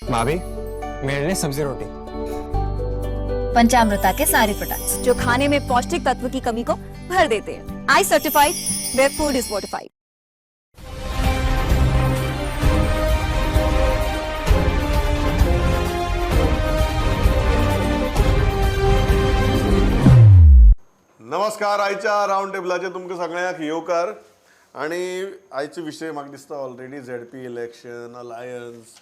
भाभी, मेरे लिए सब्जी रोटी। पंचामृता के सारे प्रोडक्ट्स जो खाने में पौष्टिक तत्व की कमी को भर देते हैं। I certified, where food is fortified. नमस्कार, आयच्या रावंड टेबलाचेर तुमकां सगळ्यांक येवकार. आनी आयचो विशय म्हाका दिसता already ZP election, alliance,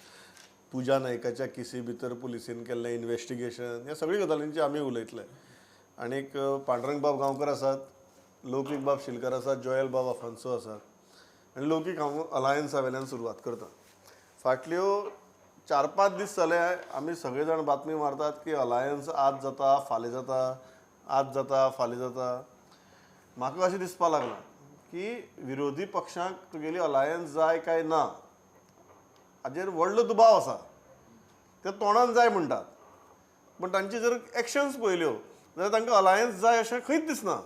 Puja नायकाच्या केसी भितर पुलिसेन केल्लें इन्वेस्टिगेशन, ह्या सगळ्या गजालींचेर आमी उलयतले. आनीक पांडुरंग बाब गांवकर आसात, लौकीक बाब शिलकर आसात, जोयल बाब अफान्सो आसात. आनी लौकीक, हांव अलायन्सा वेल्यान सुरवात करता. फाटल्यो 4-5 दीस जाले आमी सगळे जाण बातमी मारतात की अलायन्स आज जाता फाल्यां जाता, आज जाता फाल्यां जाता. म्हाका अशें दिसपाक लागलां की विरोधी पक्षांक तुगेली अलायन्स जाय काय ना हाजेर व्हडलो दुबाव आसा. ते तोंडान जाय म्हणटात, पूण तांची जर एक्शन्स पळयल्यो जाल्यार तांकां अलायन्स जाय अशें खंयच दिसना.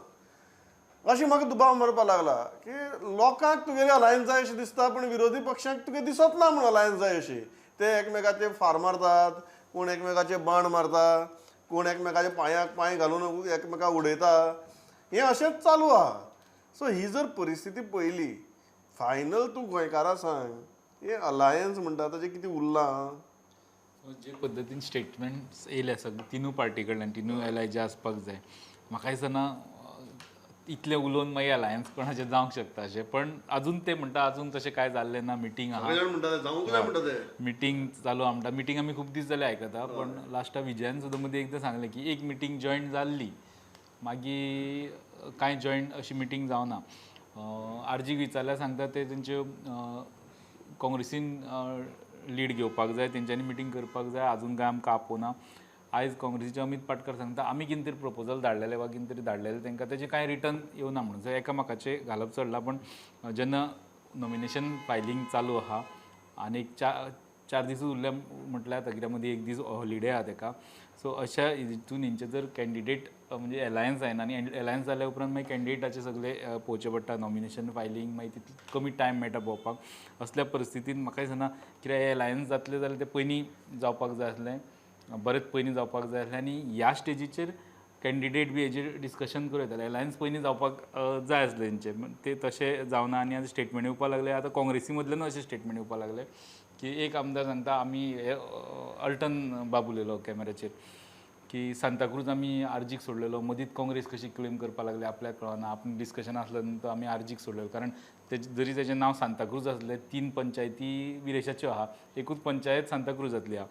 अशें म्हाका दुबाव मारपाक लागला की लोकांक तुगेली अलायन्स जाय अशें दिसता, पूण विरोधी पक्षांक तुगे दिसत ना म्हूण अलायन्स जाय अशी. ते एकमेकाचे फार मारतात, कोण एकमेकाचे बाण मारता, कोण एकमेकाच्या पांयाक पांय घालून एकमेकाक उडयता, हें अशेंच चालू आहा. सो ही जर परिस्थिती पळयली, फायनल तूं गोंयकारां सांग, हें अलायन्स म्हणटा ताजें कितें उरलां? जे पद्दतीन स्टेटमेंट्स येयले सगळे तिनूय पार्टी कडल्यान, तिनूय एलाय जे आसपाक जाय, म्हाका दिसना इतलें उलोवन मागीर अलायन्स कोणाचें जावंक शकता अशें. पण अजून ते म्हणटा अजून तशें कांय जाल्लें ना, मिटींग आहा, मिटींग चालू आहा म्हणटा. मिटींग आमी खूब दीस जाले आयकता, पण लास्टाक विजयान सुद्दां मदीं एकदां सांगलें की एक मिटींग जॉयंट जाल्ली, मागीर कांय जॉयंट अशी मिटींग जावना. आरजीक विचारल्यार सांगता ते तेंच्यो काँग्रेसीन लीड घेवपाक जाय, तेंच्यांनी मिटींग करपाक जाय, अजून कांय आमकां आपोवना. आयज काँग्रेसीचे अमीत पाटकर सांगता आमी कितें तरी प्रपोजल धाडलेलें वा कितें तरी धाडलेलें तांकां, तेजें कांय रिटर्न येवना म्हणून. सो एकामेकाचें घालप चडलां. पण जेन्ना नॉमिनेशन फायलींग चालू आहा आनी 4 दीस उरले म्हटल्यार जाता, कित्याक मदीं एक दीस हॉलिडे आहा तेका. सो अशा हितून हेंचे जर कॅन्डिडेट म्हणजे एलायन्स जायना, आनी एलायन्स जाल्या उपरांत मागीर कॅन्डिडेटाचे सगळे पळोवचें पडटा, नॉमिनेशन फायलींग, मागीर तितली कमी टायम मेळटा पळोवपाक. असल्या परिस्थितीन म्हाका दिसना कित्याक एलायन्स जातलें जाल्यार तें पयलीं जावपाक जाय आसलें, बरेंच पयलीं जावपाक जाय आसलें. आनी ह्या स्टेजीचेर कॅन्डिडेट बी हेजेर डिस्कशन करूं येतालें, एलायन्स पयलीं जावपाक जाय आसलें तेंचें, ते तशें जावना. आनी आतां स्टेटमेंट येवपाक लागले, आतां काँग्रेसी मदल्यानूय अशें स्टेटमेंट येवपाक लागले की एक आमदार सांगता आमी हे अल्टन बाब उलयलो कॅमेराचेर की सांताक्रूज आमी आरजीक सोडलेलो, मदींच काँग्रेस कशी क्लेम करपाक लागली आपल्याक कळना, आपूण डिस्कशन आसलें नंतर आमी आरजीक सोडलेलो, कारण तेजें जरी तेजें नांव सांताक्रूज आसलें, 3 पंचायती विरेशाच्यो आहा, एकूच पंचायत सांताक्रूजांतली आहा.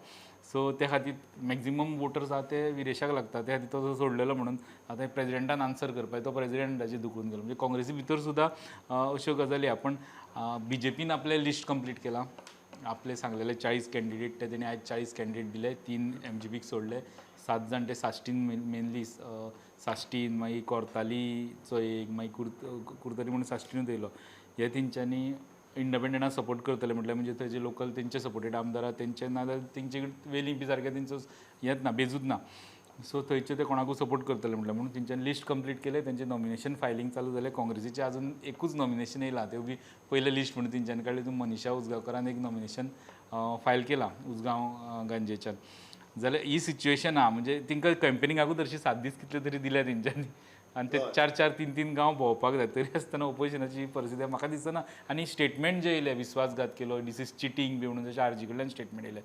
सो त्या खातीर मॅक्झिमम वोटर्स आहा ते विरेशाक लागता, त्या खातीर तो सोडलेलो म्हणून आतां प्रेजिडेंटान आन्सर करपाक, तो प्रेजिडेंटाचेर दुखून गेलो. म्हणजे काँग्रेसी भितर सुद्दां अश्यो गजाली आहा. पण बीजेपीन आपलें लिस्ट कंप्लीट केलां, आपले सांगलेले 40 कॅन्डिडेट ते तेणी आयज 40 कॅन्डिडेट दिले, 3 एमजीपीक सोडले, 7 जाण ते साश्टीन मेनली साश्टीन, मागीर कोर्तालीचो एक, मागीर कुर्तरी म्हणून साश्टीनूच येयलो. हे तेंच्यांनी इंडिपेंडंटाक सपोर्ट करतले म्हटल्यार म्हणजे थंय लोकल तेंचे सपोर्टेड आमदार आहा तेंचे, नाजाल्यार तेंचे वेलींग बी सारकें तेंचो हेंच ना, बेजूच ना. सो थंयचे ते कोणाकूय सपोर्ट करतले म्हटल्यार म्हणून तेंच्यांनी लिस्ट कंप्लीट केलें, तेंचें नॉमिनेशन फायलींग चालू जालें. काँग्रेसीचें अजून एकूच नॉमिनेशन येयलां, तें बी पयलें लिस्ट म्हणून तेंच्यांनी काडलें, तितून मनीषा उजगांवकारान एक नॉमिनेशन फायल केलां उजगांव गांजेच्यान. जाल्यार ही सिच्युएशन आहा, म्हणजे तेंकां कॅम्पेनिंगाकूच हरशीं 7 दीस कितले तरी दिल्या तेंच्यांनी, आनी ते 4-4, 3-3 गांव भोंवपाक जाय, तरी आसतना ओपोजिशनाची परिस्थिती म्हाका दिसना. आनी स्टेटमेंट जे येयले विस्वासघात केलो, दीस is cheating बी म्हणून जशें आरजी कडल्यान स्टेटमेंट येयलें,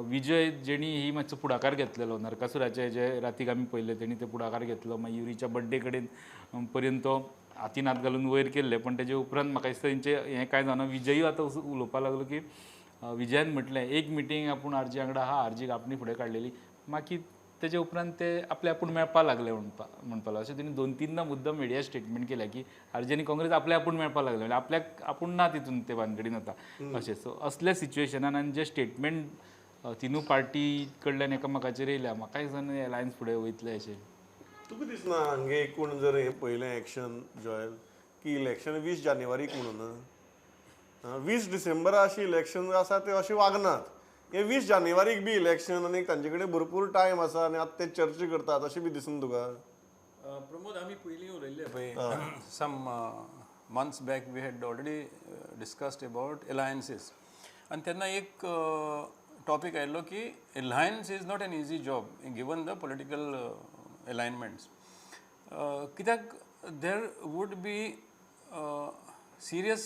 विजय जेणी ही मातसो फुडाकार घेतलेलो नरकासुराचे जे रातीक आमी पळयलें, तेणी ते फुडाकार घेतलो, मागीर युरीच्या बड्डे कडेन पर्यंत तो हातीन हात घालून वयर केल्ले. पण तेजे उपरांत म्हाका दिसता तेंचें हें कांय जावना. विजयूय आतां उलोवपाक लागलो की विजयान म्हटलें एक मिटींग आपूण आरजी वांगडा आहा, आरजीक आपणी फुडें काडलेली, मागीर तेजे उपरांत ते आपले आपूण मेळपाक लागले म्हणपाक लागले. अशें तेणी 2-3 मुद्दम मिडिया स्टेटमेंट केल्या की आरजी आनी काँग्रेस आपले आपूण मेळपाक लागले, म्हणजे आपल्याक आपूण ना तितून ते भानगडीन आतां अशें. सो असल्या सिच्युएशनान आनी जे स्टेटमेंट तिनूय पार्टी कडल्यान एकामेकाचेर येयल्या, म्हाका दिसना एलायन्स फुडें वयतले अशें. तुका दिसना हांगे एकूण जर हें पयलें एक्शन जॉयल की इलेक्शन 20 जानेवारीक म्हणून 20 डिसेंबरा अशी इलेक्शन आसा ते अशें वागनात, हे 20 जानेवारीक बी इलेक्शन आनी तांचे कडेन भरपूर टायम आसा आनी आतां ते चर्चा करतात अशें बी दिसून तुका? प्रमोद, आमी पयलीं उलयल्ले पळय, some months back we had already discussed about alliances, आनी तेन्ना एक टॉपीक आयलो की alliance is not an easy job given the political alignments, कित्याक there would be serious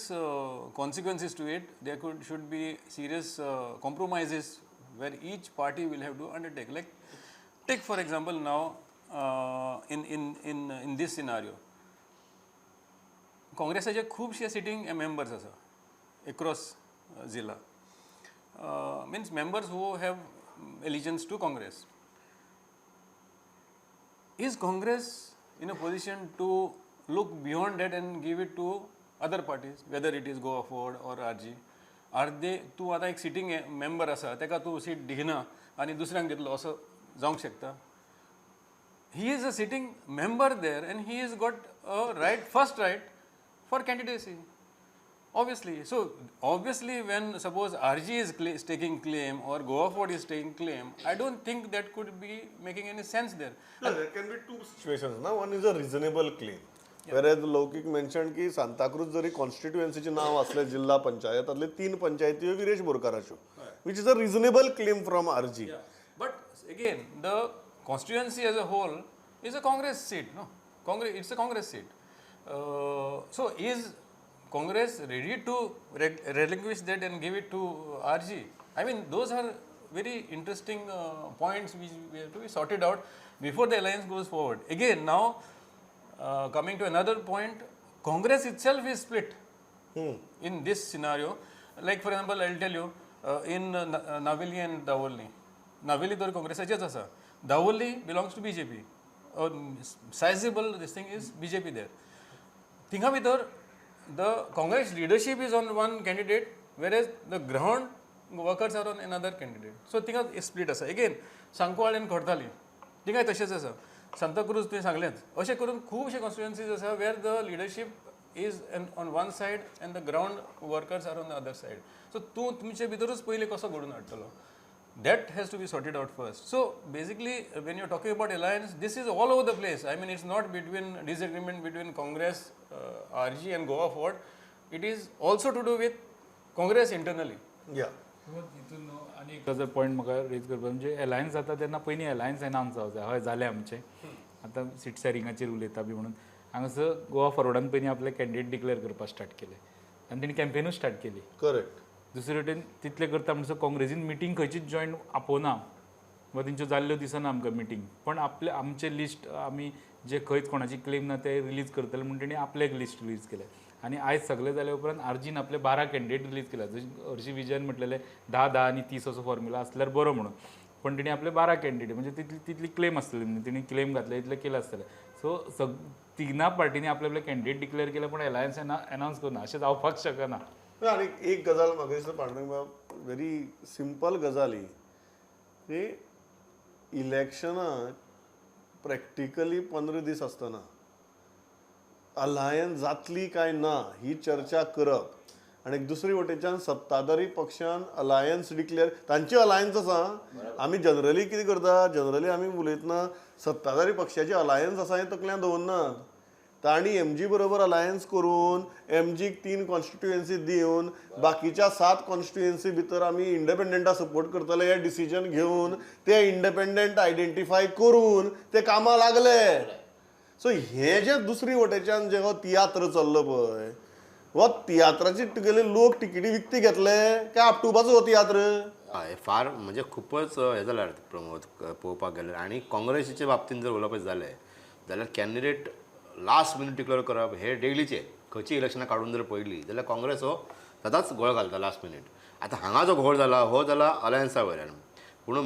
consequences to it. There could should be serious compromises where each party will have to undertake. Like take for example now in this scenario, काँग्रेसाचे खुबशे sitting members आसा across जिल्ला, means members who have allegiance to Congress. Is Congress in a position to look beyond that and give it to other parties, whether it is Goa Forward or RG? Are they, तूं आतां एक sitting member आसा ताका तूं seat दिना आनी दुसऱ्यांक दितलो असो जावंक शकता? He is a sitting member there and he has got a right, first right for candidacy. Obviously, so obviously when suppose RG is taking claim or Goa Forward is taking claim, I don't think that could be making any sense there. No, there can be two situations. Na? One is a reasonable claim. Yeah. Whereas Loukik mentioned की सांताक्रूज जरी कॉन्स्टिट्युएन्सीचें नाव असलें जिल्हा पंचायतांतले 3 पंचायती Viresh बोरकाराच्यो, which is a reasonable claim from RG. Yeah. But again, the constituency as a whole is a Congress seat, no? Congress, it's a Congress seat. So is Congress ready to relinquish that and give it to RG? I mean, those are very interesting points which we have to be sorted out before the alliance goes forward. Again, now coming to another point, Congress itself is split in this scenario. Like for example, I will tell you in Naveli and Davorlim. Naveli तर काँग्रेसाचेच आसा, Davorlim belongs to BJP. Sizable this thing is BJP there. थिंगा भितर the Congress leadership is on one candidate, whereas the ground workers are on another candidate. So थिंगा split आसा. Again, Sancoale and Cortalim थिंगाय तशेंच आसा. सांताक्रूज तुवें सांगलेंच. अशें करून खुबशे कॉन्स्टिट्युएन्सीज आसा where the leadership is on one side and the ground workers are on the other side. So तूं तुमचे भितरूच पयलीं कसो घडोवन हाडटलो? That has to be sorted out first. So basically when you are talking about alliance, this is all over the place. I mean, it's not between disagreement between Congress, RG and Goa Forward. It is also to do with Congress internally. Yeah. हितून आनी एक गजाल point म्हाका rays करपाक, म्हणजे alliance जाता तेन्ना पयलीं अलायन्स एनावन्स जावंक जाय. हय जालें आमचें, आतां सीट शॅरिंगाचेर उलयता बी म्हणून हांगासर गोवा फॉरवर्डान पयलीं आपले कॅन्डिडेट डिक्लेअर करपाक स्टार्ट केलें आनी तेणी कॅम्पेनूच स्टार्ट केली. करेक्ट. दुसरे वटेन तितलें करता म्हणसर काँग्रेसीन मिटींग खंयचीच जॉयंट आपोवना वा तेंच्यो जाल्ल्यो दिसना आमकां मिटींग, पण आपले आमचें लिस्ट आमी जे खंयच कोणाची क्लेम ना ते रिलीज करतले म्हूण तेणी आपलें एक लिस्ट रिलीज केलें. आनी आयज सगळें जाल्या उपरांत आरजीन आपले 12 कॅन्डिडेट रिलीज केला. जशें हरशीं विजयान म्हटलेलें 10, 10 आनी 30 असो फॉर्म्युला आसल्यार बरो म्हणून, पण तेणी आपले 12 कॅन्डिडेट म्हणजे तितली तितली क्लेम आसतली, तेणी क्लेम घातले इतलें केलें आसतलें. सो तिगना पार्टींनी आपले आपले कॅन्डिडेट डिक्लेअर केले, पण अलायन्स एनावन्स करूना, अशें जावपाक शकना. आनी एक गजाल म्हाका दिसता पांडुरंग बाब, व्हेरी सिंपल गजाल ही की इलेक्शनाक प्रॅक्टिकली 15 दीस आसतना अलायन्स जातली काय ना ही चर्चा करप आनी दुसरी वटेच्यान सत्ताधारी पक्षान अलायन्स डिक्लेअर, तांची अलायन्स आसा. आमी जनरली कितें करता, जनरली आमी उलयतना सत्ताधारी पक्षाची अलायन्स आसा हें तकल्यान दवरनात. तांणी एमजी बरोबर अलायन्स करून एमजीक 3 कॉन्स्टिट्युएन्सी दिवन बाकीच्या 7 कॉन्स्टिट्युएन्सी भितर आमी इंडिपेंडंटा सपोर्ट करतले हे डिसिजन घेवन ते इंडिपेंडंट आयडेंटिफाय करून ते कामां लागले. सो हे जे दुसरी वटेच्यान जे हो तियात्र चल्लो पळय, हो तियात्राची तुगेले लोक तिकेटी विकती घेतले काय आपटुपाचो हो तियात्र? हय, फार म्हणजे खूपच हें जाल्यार प्रमोद पळोवपाक गेल्यार. आनी काँग्रेसीच्या बाबतींत जर उलोवपाचें जालें जाल्यार कॅन्डिडेट लास्ट मिनीट डिक्लेअर करप हे डेलीचे, खंयची इलेक्शनां काडून जर पळयली जाल्यार काँग्रेस हो सदांच घोळ घालता लास्ट मिनीट. आतां हांगा जो घोळ जाला हो जाला अलायन्सा वयल्यान. पूण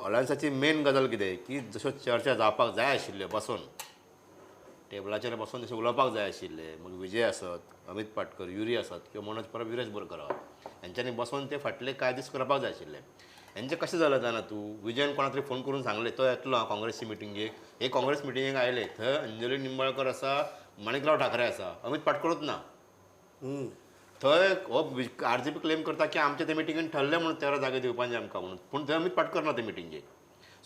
अलायन्साची मेन गजाल कितें की जश्यो चर्चा जावपाक जाय आशिल्ल्यो बसून टेबलाचेर बसून तशें उलोवपाक जाय आशिल्लें, मग विजय आसत, अमीत पाटकर, युरी आसत किंवा मनोज परब, विरेश बोरकर हेंच्यांनी बसून ते फाटले कांय दीस करपाक जाय आशिल्ले. हेंचें कशें जालें जाणा तूं, विजयान कोणा तरी फोन करून सांगलें तो येतलो काँग्रेसची मिटिंगेक, हे काँग्रेस मिटिंगेक आयले थंय अंजली निंबाळकर आसा, माणिकराव ठाकरे आसा, अमीत पाटकरूच ना. थंय हो आरजीपी क्लेम करता की आमचे ते मिटिंगेन ठरलें म्हणून 13 जागे दिवपाचें आमकां म्हणून, पूण थंय अमीत पाटकर ना ते मिटिंगेक.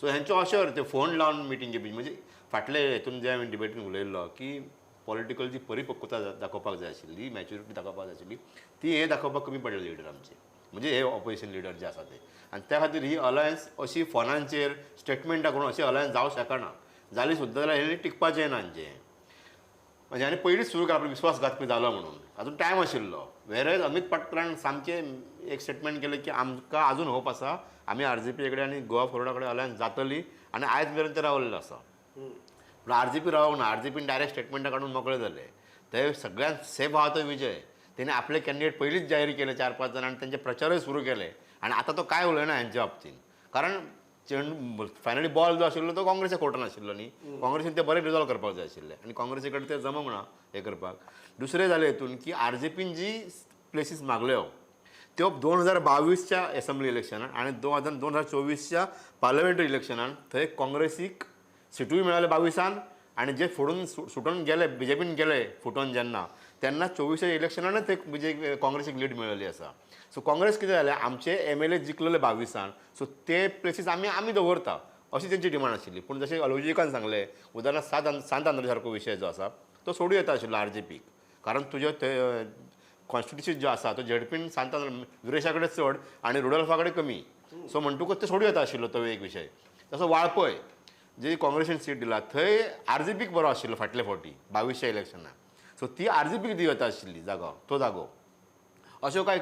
सो हेंच्यो अशें ते फोन लावन मिटिंगे बी म्हणजे फाटले हेतून जे हांवें डिबेटीन उलयल्लो की पॉलिटिकल जी परिपक्वता दाखोवपाक जाय आशिल्ली, मॅच्युरिटी दाखोवपाक जाय आशिल्ली, ती हे दाखोवपाक कमी पडले लिडर आमचे. म्हणजे हे ऑपोजिशन लिडर जे आसा ते. आनी त्या खातीर ही अलायन्स अशी फोनांचेर स्टेटमेंटां करून अशी अलायन्स जावंक शकना. जाली सुद्दां जाल्यार हें टिकपाचें ना हांचें. म्हणजे आनी पयलींच सुरू केला आपलो विस्वासघात जालो म्हणून, आजून टायम आशिल्लो. वेरएज अमित पाटकरान सामकें एक स्टेटमेंट केलें की आमकां आजून होप आसा, आमी आर जी पी कडेन आनी गोवा फॉरवर्डा कडेन अलायन्स जातली आनी आयज मेरेन ते रावल्ले आसा. पूण आर जी पी रावंक ना. आर जी पीन डायरेक्ट स्टेटमेंटां काडून मोकळे जाले. ते सगळ्यांत सेफ आहा तो विजय. तेणे आपले कॅन्डिडेट पयलींच जाहीर केले 4-5 जाण आनी तेंचे प्रचारूय सुरू केले आनी आतां तो कांय उलयना हेंच्या बाबतीन, कारण चेंडू फायनली बॉल जो आशिल्लो तो काँग्रेसच्या कोर्टान आशिल्लो न्ही. काँग्रेसीन ते बरें रिजॉल्व करपाक जाय आशिल्लें आनी काँग्रेसी कडेन ते जमोंक ना हें करपाक. दुसरें जालें हितून की आर जी पीन जी प्लेसीस मागल्यो त्यो 2022च्या एसेंब्ली इलेक्शनान आनी 2024च्या पार्लमेंटरी इलेक्शनान थंय काँग्रेसीक सिटूय मेळ्ळें 22आन आनी जे फोडून सुटून गेले बीजेपीन गेले फुटून जेन्ना तेन्ना 24च्या इलेक्शनानच ते म्हणजे काँग्रेसीक लीड मेळिल्ली आसा. सो काँग्रेस कितें जालें, आमचे एम एल ए जिखलेले 22आन, सो ते प्लेसीस आमी आमी दवरता अशी तेंची डिमांड आशिल्ली. पूण जशें अलोजिकान सांगलें, उदाहरणार्थ सांत आंद्रे सारको विशय जो आसा तो सोडूं येता आशिल्लो आर जी पीक, कारण तुज्यो ते कॉन्स्टिट्युशन जो आसा तो झेडपीन सांत आंद्रे विरेशा कडेन चड आनी रुडोल्फा कडेन कमी, सो म्हणटकूच ते सोडूं येता आशिल्लो तो एक विशय. तसो वाळपय जी काँग्रेसीन सीट दिला थंय आर जी पीक बरो आशिल्लो फाटले फावटी 22च्या इलेक्शनाक, सो ती आर जी पीक दिवं येता आशिल्ली जागो तो जागो. अश्यो कांय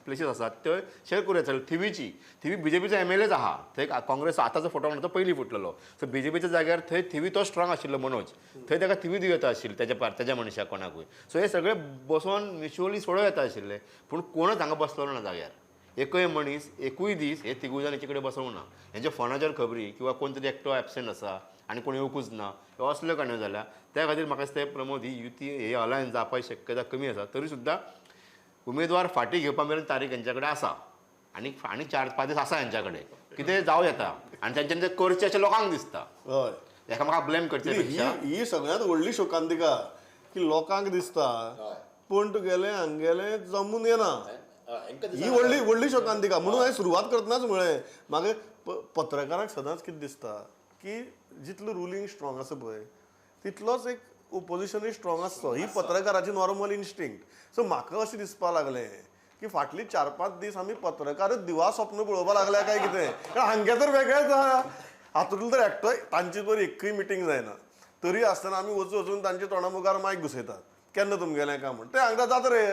प्लेसीस आसात त्यो शेअर करूं येता. थिवीची थिवी बीजेपीचो एम एल एच आहा, थंय काँग्रेस आतांचो फोटो म्हणटा तो पयलीं फुटलेलो. सो बीजेपीच्या जाग्यार थंय थिवी तो स्ट्रॉंग आशिल्लो मनोज, थंय ताका थिवी दिवं येता आशिल्ली तेज्या पार तेज्या मनशाक कोणाकूय. सो हे सगळे बसोन म्युच्युअली सोडोवं येता आशिल्ले, पूण कोणच हांगा बसलो ना जाग्यार. एकय मनीस एकूय दीस हे तिगूय जाण एके कडेन बसोवंक ना. हेंच्या फोनाचेर खबरी किंवा कोण तरी एकटो एबसेंट आसा आनी कोण येवकूच ना, ह्यो असल्यो काणयो जाल्या. त्या खातीर म्हाका दिसता प्रमोद ही युती हे अलायन्स जावपाची शक्यता कमी आसा. तरी सुद्दां उमेदवार फाटीं घेवपा मेरेन तारीख हेंच्या कडेन आसा आनी आनी 4-5 दीस आसा हेंच्या कडेन, कितें जावं येता आनी तेंच्यांनी तें करचें अशें लोकांक दिसता. हय, एकामेकाक ब्लेम करचे पेक्षा ही ही सगळ्यांत व्हडली शोकांतिका की लोकांक दिसता पूण तुगेलें हांगेलें जमून येना. ही व्हडली व्हडली शोकांतिका. म्हणून हांवें सुरवात करतनाच म्हळें म्हाका पत्रकारांक सदांच कितें दिसता की जितलो रुलींग स्ट्रॉंग आसा पळय तितलोच एक ओपोजिशनूय स्ट्रॉंग आसचो. ही पत्रकाराची नॉर्मल इन्स्टिंक्ट. सो म्हाका अशें दिसपाक लागलें की फाटली 4-5 दीस आमी पत्रकारच दिवा स्वप्न पळोवपाक लागल्या काय कितें, कारण हांगे तर वेगळेच आहा. हातूंतलो तर एकटोय तांचे बरोबर एकूय मिटींग जायना, तरी आसतना आमी वचून वचून तांच्या तोंडा मुखार मायक घुसयतात केन्ना तुमगेलें काय म्हण. ते हांगा जाता रे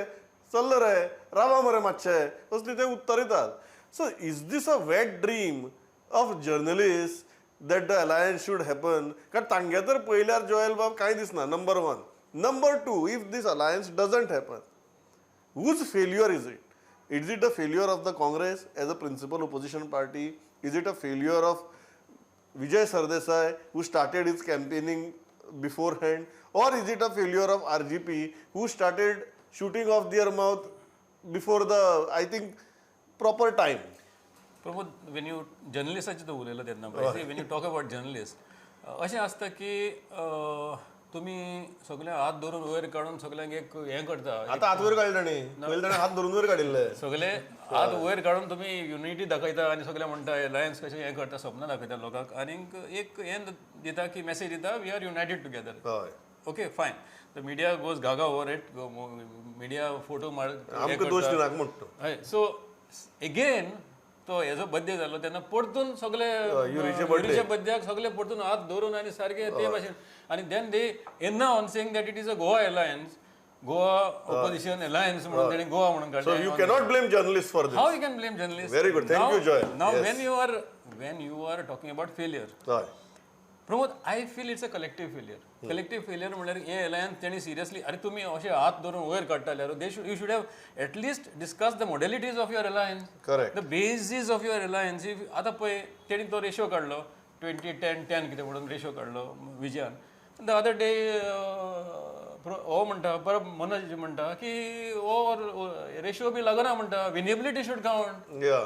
चल्ल रे रावा मरे मातशें असली ते उत्तर दितात. So is this a wet dream of journalist that the alliance should happen? कारण तांगे तर पयल्यार जोएल बाब कांय दिसना. Number one. Number two, if this alliance doesn't happen, whose failure is it? Is it a failure of the Congress as a principal opposition party? Is it a failure of Vijay Sardesai, who started his campaigning beforehand? Or is it a failure of RGP, who started shooting off their mouth before the, I think, proper time? Pramod, when you जर्नलिस्टाचे तो उलयलो तेन्ना पळय, when you talk about journalist, अशें आसता की तुमी सगळे हात धरून वयर काडून सगळ्यांक एक हें करता. आता हात वयर काडले ताणी, पयलीं ताणें हात धरून वयर काडिल्ले. सगळे हात वयर काडून तुमी युनिटी दाखयता आनी सगळे म्हणटा अलायन्स कशें हें करता, सपनां दाखयता लोकांक आनीक एक हें दिता की मॅसेज दिता, we are united together. Okay, fine, the media goes gaga over it, media photo मार. आमकां दोश दिनाका म्हणटा. हय, सो एगेन तो हेजो बड्डे जालो तेन्ना परतून सगळे युरीचे birthday. युरीच्या बड्ड्याक सगळे परतून हात धरून आनी सारके ते भाशेन आनी then they announcing that it is a Goa alliance, Goa opposition alliance म्हणून तेणी गोवा म्हणून सो काडलें. You cannot blame journalist for How this. you can blame journalists? Very good. Thank Now- you, Joel. Now, Yes. when you are talking about failure, हय Pramod, I feel it's a collective failure. Collective failure म्हणल्यार हे alliance तेणी seriously, अरे तुमी अशे हात धरून वयर काडटाले, they should you should have at least discuss the modalities of your alliance, Correct. The basis of your alliance. If आतां पळय तेणी तो रेशो काडलो 20-10-10 कितें म्हणून रेशो काडलो विजयान. The other day हो म्हणटा, परत मनोज म्हणटा की हो रेशो बी लागना म्हणटा, विनेबिलिटी should count. या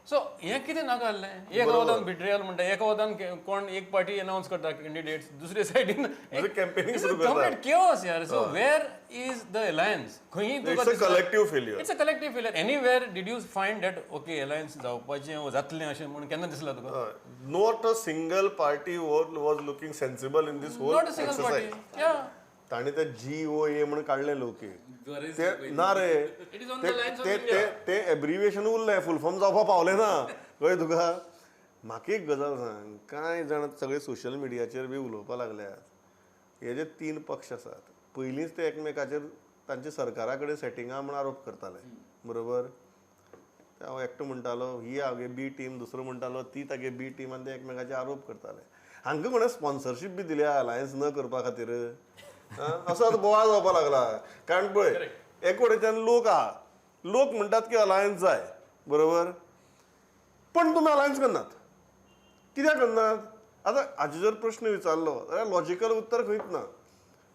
सो हें कितें नाका जाल्लें. एका वतान बिट्रेयल म्हणटा, एका वतान कोण एक पार्टी अनावन्स करता कॅन्डिडेट्स, दुसरे सायडीन campaigning सुरू करता. कंप्लीट केओस यार. So where is the alliance? खंय It's a collective failure. It's a collective failure. Anywhere did you find that okay alliance जावपाचें वो जातलें अशें म्हणून केन्ना दिसलां तुका? Not a single party was looking sensible in this whole Not a single exercise. Party, yeah. ताणी ते जी ओ ए म्हणून काडले लोक ते ना रे, ते ते एब्रिविएशन उरलें, फुल फॉर्म जावपा पावलें ना. कळ्ळें तुका? म्हाका एक गजाल सांग, कांय जाण सगळे सोशल मिडियाचेर बी उलोवपा लागल्यात, हे जे तीन पक्ष आसात पयलींच ते एकमेकाचेर तांचे सरकारा कडेन सेटिंगां म्हूण आरोप करताले, बरोबर? हांव एकटो म्हणटालो ही हागे बी टीम, दुसरो म्हणटालो ती तागे बी टीम, आनी ते एकमेकाचे आरोप करताले. हांकां कोणें स्पॉन्सरशीप बी दिल्या अलायन्स न करपा खातीर? असो आतां बोवाळ जावपा लागला. कारण पळय, एक वटेच्यान लोक आहा, लोक म्हणटात की अलायन्स जाय, बरोबर? पण तुमी अलायन्स करनात. कित्याक करनात? आतां हाजे जर प्रश्न विचारलो जाल्यार लॉजिकल उत्तर खंयच ना.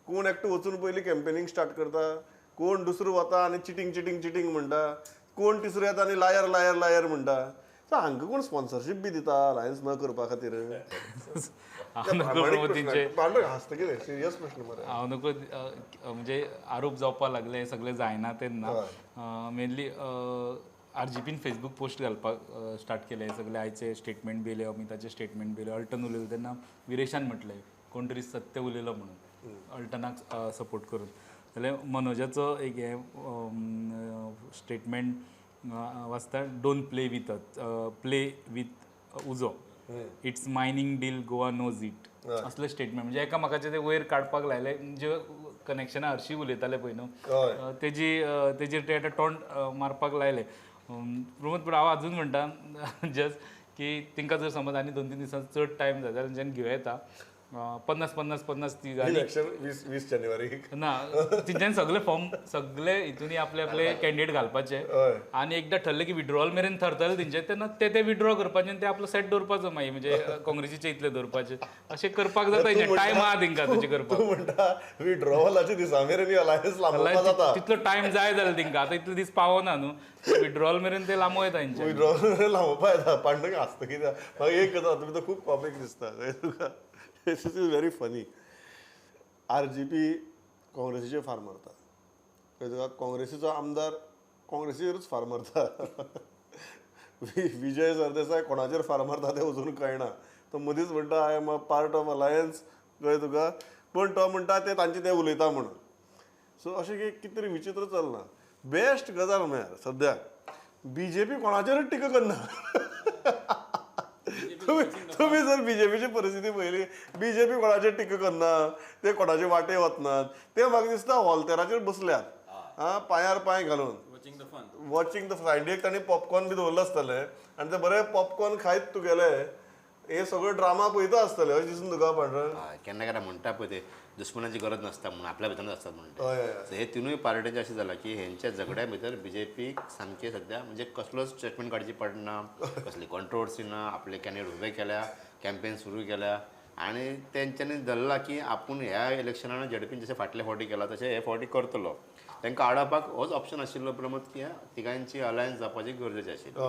कोण एकटो वचून पयलीं कॅम्पेनींग स्टार्ट करता, कोण दुसरो वता आनी चिटींग चिटींग चिटींग म्हणटा, कोण तिसरो येता आनी लायर लायर लायर म्हणटा. सो हांकां कोण स्पॉन्सरशीप बी दिता अलायन्स न करपा खातीर? हांसता कितें? सिरियस प्रश्न मरे. हांव नको म्हणजे आरोप जावपाक लागले सगळे जायना तेन्ना मेनली आरजीपीन फेसबूक पोस्ट घालपाक स्टार्ट केले, सगळे आयचे स्टेटमेंट बी येयले, अमिताचे स्टेटमेंट बी येयले. अल्टन उलयलो तेन्ना विरेशान म्हटलें कोण तरी सत्य उलयलो म्हणून अल्टनाक सपोर्ट करून. जाल्यार मनोजाचो एक हें स्टेटमेंट वाचता, don't play with play with उजो, it's mining deal Goa knows it, असले स्टेटमेंट. म्हणजे एकामेकाचे ते वयर काडपाक लायले, म्हणजे कनेक्शना हरशीं उलयताले पळय न्हू, तेजी तेजेर ते आतां तोंड मारपाक लायले. प्रमोद, पूण हांव आजून म्हणटा जस्ट की तांकां जर समज आनी 2-3 दिसां चड टायम जाय जाल्यार तेंच्यांनी घेवं येता. 50 50 50 30 20 जानेवारीक ना तेंच्यांनी सगळे फॉर्म सगळे हितून आपले आपले कॅन्डिडेट घालपाचे आनी एकदां ठरलें की विड्रॉल मेरेन थरतले तेंचे, तेन्ना ते ते विड्रॉ करपाचे आनी ते आपलो सेट दवरपाचो मागीर, म्हणजे काँग्रेसीचे इतले दवरपाचे, अशें करपाक जाता. टायम आहा तेंकां तशें करपाक. म्हणटा विड्रॉवलाच्या दिसा मेरेन अलायन्स लांबोवपा जाता, तितलो टायम जाय जाल्यार तेंकां. आतां इतले दीस पावना न्हू, विड्रॉल मेरेन ते लांबो येता तेंचे, विड्रॉल मेरेन लांबोवपा येता. पांडुरंग हांसता कित्याक? म्हाका एक गजाल, तुमी तर खूब कॉमीक दिसता तुका. This is very funny. RGP काँग्रेसीचेर फार मारता, तुका काँग्रेसीचो आमदार काँग्रेसीचेरूच फार मारता, विजय सरदेसाय कोणाचेर फार मारता तें अजून कळना. तो मदींच म्हणटा I am a part of alliance, कळ्ळें तुका? पूण तो म्हणटा ते तांचे ते उलयता म्हणून. सो अशें कितें तरी विचित्र चल्लां. बेस्ट गजाल म्हळ्यार सद्याक बीजेपी कोणाचेरूच टिका करना. तुमी जर बीजेपीची परिस्थिती पळयली, बीजेपी कोणाचेर टिका करना, ते कोणाचे वाटे वचनात, ते म्हाका दिसता हॉलतेराचेर बसल्यात, आं, पांयार पांय घालून वॉचिंग the सायडीक तांणी पॉपकॉर्न बी दवरलें आसतलें आनी ते बरें पॉपकॉर्न खायत तुगेले हे सगळे ड्रामा पळयता आसतले अशें दिसून तुका पांडुरंग. केन्ना केन्ना म्हणटा पळय ते दुश्मनाची गरज नासता म्हणून, आपल्या भितर आसतात म्हणटा. हे तिनूय पार्ट्यांचें अशें जालां की हेंच्या झगड्या भितर बीजेपीक सामकें सद्या म्हणजे कसलोच स्टेटमेंट काडची पडना, कसली कॉन्ट्रोवर्सी ना, आपले कॅन्डिडेट उबे केल्या, कॅम्पेन सुरू केल्या आनी तेंच्यांनी धरला की आपूण ह्या इलेक्शनान झेडपीन जशें फाटले फावटी केला तशें हे फावटी करतलो. तांकां आडावपाक होच ऑप्शन आशिल्लो प्रमोद की तिगांची अलायन्स जावपाची गरजेची आशिल्ली.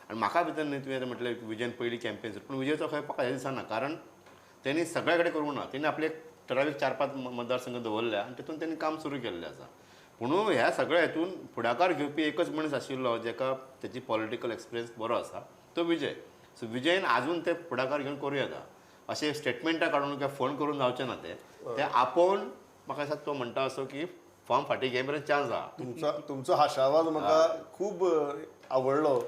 आनी म्हाका भितर न्हय तुवें आतां म्हटलें विजयन पयलीं कॅम्पेन सुरू, पूण विजयचो खंय म्हाका हें दिसना, कारण तेणी सगळ्या कडेन करूंक ना, तेणी आपले ठरावीक 4-5 मतदारसंघ दवरल्या आनी तितून तेणी काम सुरू केल्लें आसा. पूण ह्या सगळ्या हितून फुडाकार घेवपी एकच मनीस आशिल्लो जेका तेजी पॉलिटिकल एक्सपिरियन्स बरो आसा, तो विजय. सो विजयन आजून ते फुडाकार घेवन करूं येता अशें स्टेटमेंटां काडून किंवा फोन करून जावचें ना, ते आपोवन म्हाका दिसता तो म्हणटा असो की फॉर्म फाटीं घे मेरेन चान्स आहा. तुमचो हाशावाद म्हाका खूब आवडलो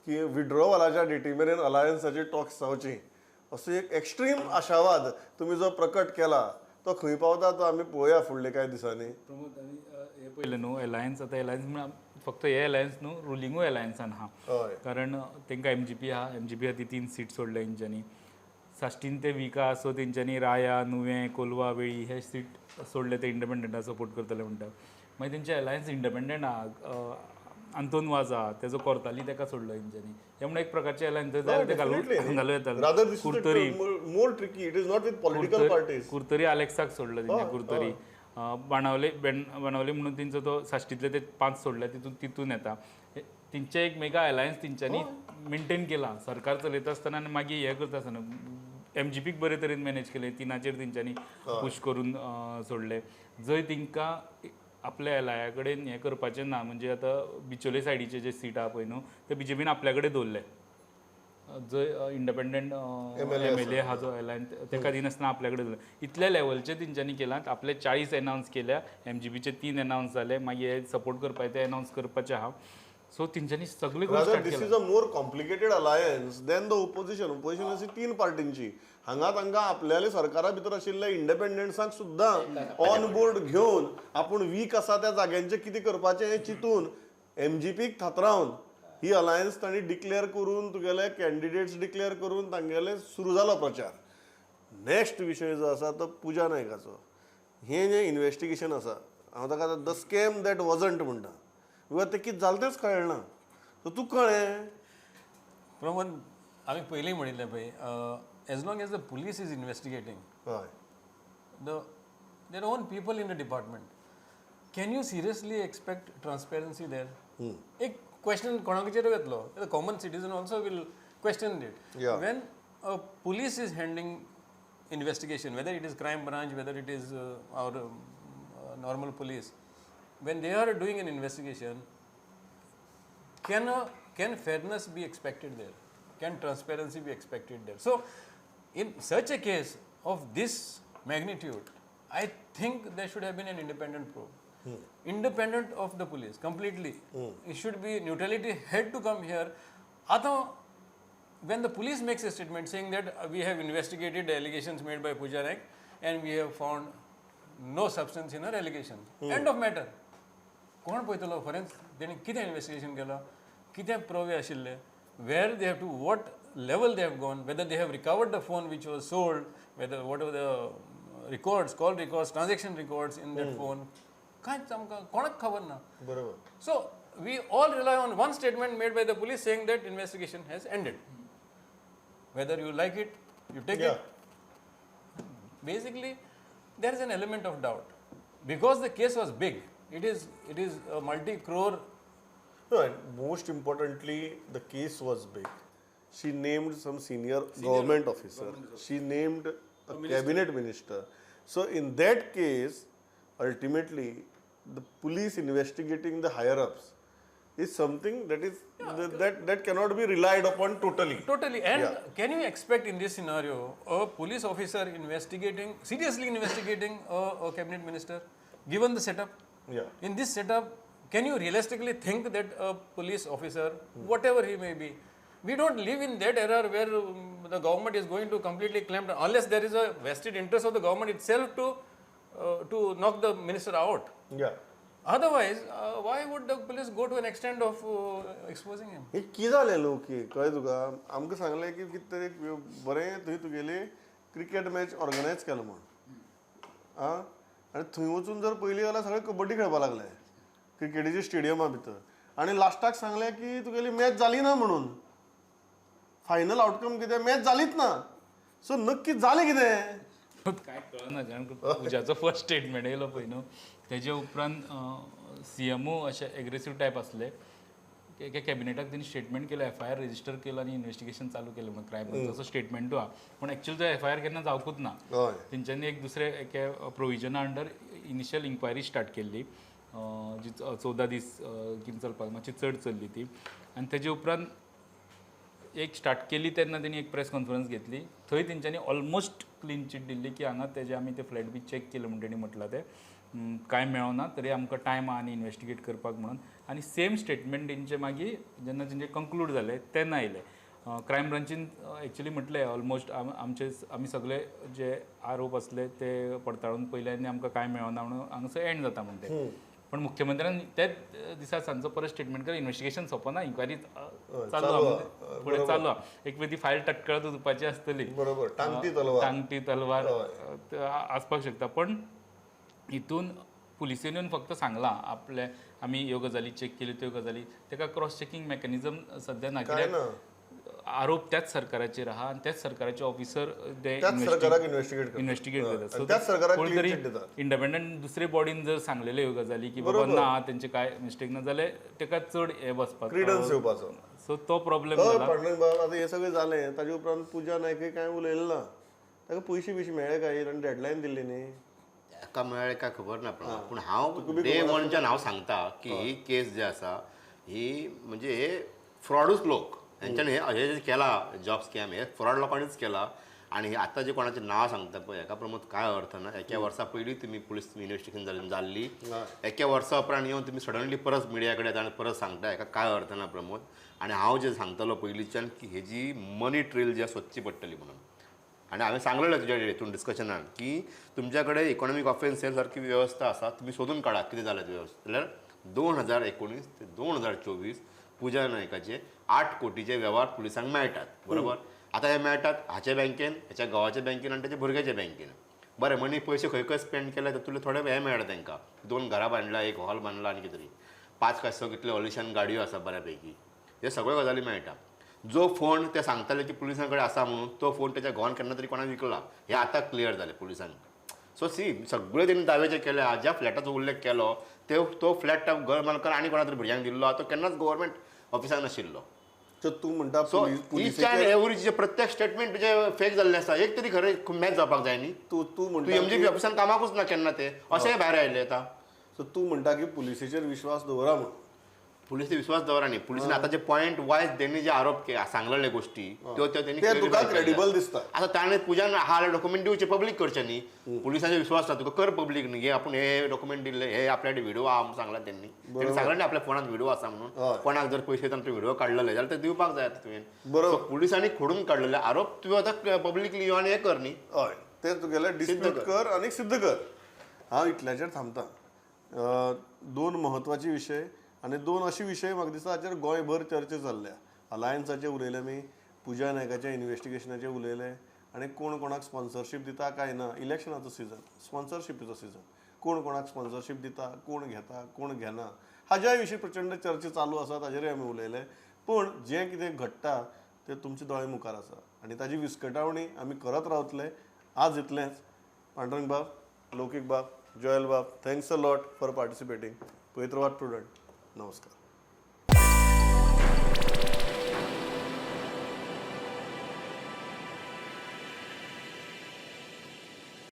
की विड्रॉवलाच्या डेटी मेरेन अलायन्साची टॉक्स जावची असो एक एक्स्ट्रीम आशावाद तुमी जो प्रकट केला तो खंय पावता तो आमी पळोवया फुडले कांय दिसांनी. प्रमोद, आनी हें पळयलें न्हू अलायन्स, आतां अलायन्स म्हणून फक्त हे अलायन्स न्हू, रुलिंगूय अलायन्सान आहा, कारण तांकां एमजीपी आहा, एमजीपी खातीर 3 सीट सोडले तेंच्यांनी, साश्टीन ते वीक आहा, सो तेंच्यांनी राया, नुवें, कोलवा, वेळी हे सीट सोडले, ते इंडिपेंडंटा सपोर्ट करतले म्हणटा. मागीर तेंचे अलायन्स इंडिपेंडंट आहा, आंतोन वाज आहा, तेजो कोर्ताली तेका सोडलो तेंच्यांनी, त्यामुळे एक प्रकारचे अलायन्स जाय ते घालूं येताले. Curtorim more tricky, it is not with political parties. Curtorim आलेक्साक सोडलो तेंच्या, कुर्तरी बाणावले बाणावले म्हणून तेंचो तो साश्टींतले ते 5 सोडले तितून तितून येता. तेंचे एक मेगा अलायन्स तेंच्यांनी मेंटेन केला सरकार चलयता आसतना आनी मागीर हें करता आसतना एमजीपीक बरे तरेन मॅनेज केले, 3चेर तेंच्यांनी पुश करून सोडले. जंय तेंकां आपल्या एलाया कडेन हें करपाचें ना, म्हणजे आतां बिचोले सायडीचे जे सीट आहा पळय न्हू, ते बीजेपीन आपल्या कडेन दवरले, जो इंडिपेंडंट एम एल ए आहा जो अलायन्स तेका दिनासतना आपल्या कडेन इतल्या लेवलचे तेंच्यांनी केलां. आपले 40 एनावन्स केल्या, एमजीपीचे 3 एनावन्स जाले, मागीर सपोर्ट करपाचे ते एनावन्स करपाचे आहा. सो तेंच्यांनी सगळे Rather, this is a more complicated alliance than the opposition. Opposition अशी तीन पार्टींची, हांगा तांकां आपल्याले सरकारा भितर आशिल्ल्या इंडिपेंडंट्सांक सुद्दां ऑन बोर्ड घेवन आपूण वीक आसा त्या जाग्यांचें कितें करपाचें हें चिंतून एमजीपीक थातरावन ही अलायन्स तांणी डिक्लेअर करून तुगेले कॅन्डिडेट्स डिक्लेअर करून तांगेले सुरू जालो प्रचार. नेक्स्ट विशय जो आसा तो पुजा नायकाचो. हें जें इन्वेस्टिगेशन आसा, हांव ताका the scam that wasn't म्हणटा, because तें कितें जालें तेंच कळ्ळें ना. सो तुका कळ्ळें? प्रमोद, आमी पयलीं म्हणिल्लें पळय, as long as the police is investigating their own people in the department, can you seriously expect transparency there? एक क्वेश्चन कोणाचेर येतलो, the common citizen also will question it. When a police is handling investigation, whether it is crime branch, whether it is our normal police, when they are doing an investigation, can fairness be expected there? Can transparency be expected there? So, in such a case of this magnitude, I think there should have been an independent probe. Independent of the police completely. It should be, neutrality had to come here. आतां when the police makes a statement saying that we have investigated the allegations made by Pooja Naik and we have found no substance in her allegations. End of matter. कोण पळयतलो फॉरेन्स तेणी कितें investigation केलां, कितें प्रोवे आशिल्ले, where they have to, what level they have gone, whether they have recovered the phone which was sold, whether what are the records, call records, transaction records in that phone, कांयच आमकां कोणाक खबर ना. So we all rely on one statement made by the police saying that investigation has ended. Whether you like it, you take it. Basically, there is an element of doubt. Because the case was big, it is a multi-crore. No, and most importantly, the case was big. She named some senior government officer. She named a cabinet minister. So in that case, ultimately, the police investigating the higher ups is something that is that cannot be relied upon totally. Totally. And can you expect in this scenario a police officer investigating, seriously investigating a cabinet minister, given the setup? Yeah. In this setup, can you realistically think that a police officer, whatever he may be, we don't live in that era where the government is going to completely clamp down, unless there is a vested interest of the government itself to knock the minister out. Otherwise, why would the police go to an extent of exposing him? हे कितें जालें लोक कळ्ळें तुका? आमकां सांगलें की कितें तरी बरें थंय तुगेली क्रिकेट मॅच ऑर्गनायज केलो म्हूण आं, आनी थंय वचून जर पयली जाल्यार सगळे कबड्डी खेळपाक लागले क्रिकेटीच्या स्टेडियमा भितर, आनी लास्टाक सांगलें की तुगेली मॅच जाली ना म्हणून. फायनल आउटकम कितें? मॅच जालीच ना. सो नक्की जालें कितें? काय कळना, कारण पुजाचो फर्स्ट स्टेटमेंट येयलो पळय न्हू, तेजे उपरांत सीएमओ अशे एग्रेसीव टायप आसले. एका कॅबिनेटाक तेणी स्टेटमेंट केलं, एफआयआर रजिस्टर केलं आनी इन्वेस्टिगेशन चालू केलें म्हणून क्रायम, असो स्टेटमेंटूय आहा. पूण एक्चुअली तो एफआयआर केन्ना जावकूच ना. तेंच्यांनी एक दुसरे एके प्रोविजना अंडर इनिशियल इन्क्वायरी स्टार्ट केल्ली, जी 14 दीस कितें चलपाक, मातशी चड चल्ली ती. आनी तेजे उपरांत एक स्टार्ट केली तेन्ना तेणी एक प्रेस कॉन्फरन्स घेतली, थंय तेंच्यांनी ऑलमोस्ट क्लीन चीट दिल्ली की हांगा तेजे आमी ते फ्लॅट बी चॅक केले म्हूण तेणी म्हटलां, तें कांय मेळना, तरी आमकां टायम आहा आनी इन्वेस्टिगेट करपाक म्हणून. आनी सेम स्टेटमेंट तेंचे मागीर जेन्ना तेंचे कंक्लूड जालें तेन्ना आयलें. क्रायम ब्रांचीन एक्चुली म्हटलें ऑलमोस्ट आमचे आमी सगळे जे आरोप आसले ते पडताळून पयले आनी आमकां कांय मेळना म्हणून हांगासर एंड जाता म्हण ते. पण मुख्यमंत्र्यान त्याच दिसा सांजचो परत स्टेटमेंट केलें, इन्वेस्टिगेशन सोंपना, इन्क्वायरी चालू आहा, फुडें चालू आहा. एक वेळ ती फायल तटकळत वचपाची आसतली. बरोबर, टांगती तलवार. टांगती तलवार आसपाक शकता. पण हितून पुलिसेन येवन फक्त सांगलां आपले आमी ह्यो गजाली चॅक केल्यो, त्यो गजाली, ताका क्रॉस चॅकिंग मॅकॅनिजम सद्या ना, काय कित्याक ना. आरोप त्याच सरकाराचेर आहा आनी त्याच सरकाराचे ऑफिसर ते त्याच सरकाराक इन्व्हेस्टिगेट करतात. इन्व्हेस्टिगेट करतात. आणि त्याच सरकाराक कोण clean तरी chit दितात. इंडिपेंडंट दुसरे बॉडीन जर सांगलेले ह्यो गजाली की बाबा ना तेंचे काय मिस्टेक ना जाल्यार ताका चड हे बसपाक क्रिडन्स येवपाचो. सो तो प्रॉब्लेम जाला. पांडुरंग बाब, आतां हें सगळें जालें ताजे उपरांत पुजा नायक कांय उलयलें ना. ताका पयशे बियशे मेळ्ळे काय? ताणें डेडलायन दिल्ली न्ही. ताका मेळ्ळे काय खबर ना, पूण हांव डे वनच्यान हांव सांगता की ही केस जी आसा ही म्हणजे हे फ्रॉडूच लोक. हेंच्यांनी हे जे केला जॉब स्कॅम हे फ्रॉड लोकांनीच केला. आनी आतां जे कोणाचें नांव सांगता पळय हेका प्रमोद काय अर्थ ना. एका वर्सा पयलीं तुमी पुलीस इन्वेस्टिगेशन जाल्ली, एका वर्सा उपरांत येवन तुमी सडनली परत मिडिया कडेन येता आनी परत सांगता, हेका काय अर्थ ना प्रमोद. आनी हांव जें सांगतालो पयलींच्यान की हेजी मनी ट्रेल जी आसा सोदची पडटली म्हणून. आनी हांवें सांगलेलें तुज्या हितून डिस्कशनान की तुमच्या कडेन इकॉनॉमीक ऑफेन्स सेल सारकी वेवस्था आसा, तुमी सोदून काडा कितें जालें ते वेवस्था. जाल्यार 2019 ते 2024 पुजा नायकाचे 8 कोटीचे वेव्हार पुलिसांक मेळटात, बरोबर. आतां हे मेळटात हाच्या बँकेन, हेच्या घोवाच्या बँकेन आनी तेच्या भुरग्याच्या बँकेन. बरें, मनी पयशे खंय खंय स्पेंड केले तातूंतले थोडे हे मेळटा तांकां, 2 घरां बांदला, 1 हॉल बांदला आनी कितें तरी 5 काय 6 कितले ऑलिशन गाडयो आसा बऱ्यापैकी, हे सगळ्यो गजाली मेळटा. जो फोन ते सांगताले की पुलिसां कडेन आसा म्हणून, तो फोन तेच्या घोवान केन्ना तरी कोणाक विकला, हे आतां क्लियर जालें पुलिसांक. सो सी सगळे तेणी दावे जे केले, ज्या फ्लॅटाचो उल्लेख केलो ते तो फ्लॅट त्या घर मालकान आनी कोणा तरी भुरग्यांक दिल्लो, तो केन्नाच गव्हर्मेंट ऑफिसान नाशिल्लो. सो तूं म्हणटा सो इच अँड एवरी जे प्रत्येक स्टेटमेंट तुजें फेक जाल्लें आसा, एक तरी खरें मॅच जावपाक जाय न्ही. तूं तूं म्हणटा एमजीपी ऑफिसान कामाकूच ना केन्ना ते अशेंय भायर आयिल्लें आतां. सो तूं म्हणटा की पुलिसेचेर विश्वास दवरा म्हणून. पुलिसे विश्वास दवरा न्ही, पुलिसेन आतां जे पॉयंट वायज तेणी जे आरोप सांगलेले गोष्टी त्यो त्यो तेणी ते तुका क्रेडिबल दिसता. आतां ताणें पुजान आहा डॉक्युमेंट दिवचे, पब्लीक करचे न्ही. पुलिसांचो विश्वास ना तुका कर पब्लीक न्ही, हे आपूण हे डॉक्युमेंट दिल्ले, हे आपल्या व्हिडिओ आहा म्हणून सांगला तेणी, तेणी सांगलें न्ही आपल्या फोनात व्हिडिओ आसा म्हणून. कोणाक जर पयशे दिता तुवें व्हिडिओ काडलेले जाल्यार ते दिवपाक जाय आतां तुवें. बरोबर. पुलिसांनी खोडून काडलेले आरोप तुवें आतां पब्लिकली येवन हें कर न्ही. हय, ते तुगेले डिस्प्यूट कर आनी सिद्ध कर. हांव इतल्याचेर थांबता. 2 म्हत्वाचे विशय आनी 2 अशे विशय म्हाका दिसता हाचेर गोंयभर चर्चा चल्ल्या. अलायन्साचे उलयले आमी, पुजा नायकाच्या इन्वेस्टिगेशनाचे उलयले, आनी कोण कोणाक स्पॉन्सरशीप दिता काय ना. इलेक्शनाचो सिजन, स्पॉन्सरशिपीचो सिजन, कोण कोणाक स्पॉन्सरशीप दिता, कोण घेता, कोण घेना, हाज्याय विशीं प्रचंड चर्चा चालू आसा, ताजेरूय आमी उलयले. पूण जें कितें घडटा तें तुमचे दोळे मुखार आसा आनी ताजी विस्कटावणी आमी करत रावतले. आज इतलेंच. पांडुरंग बाब, लौकीक बाब, जोयल बाब, thanks a lot for participating. पळयत रावात प्रुडंट. नमस्कार.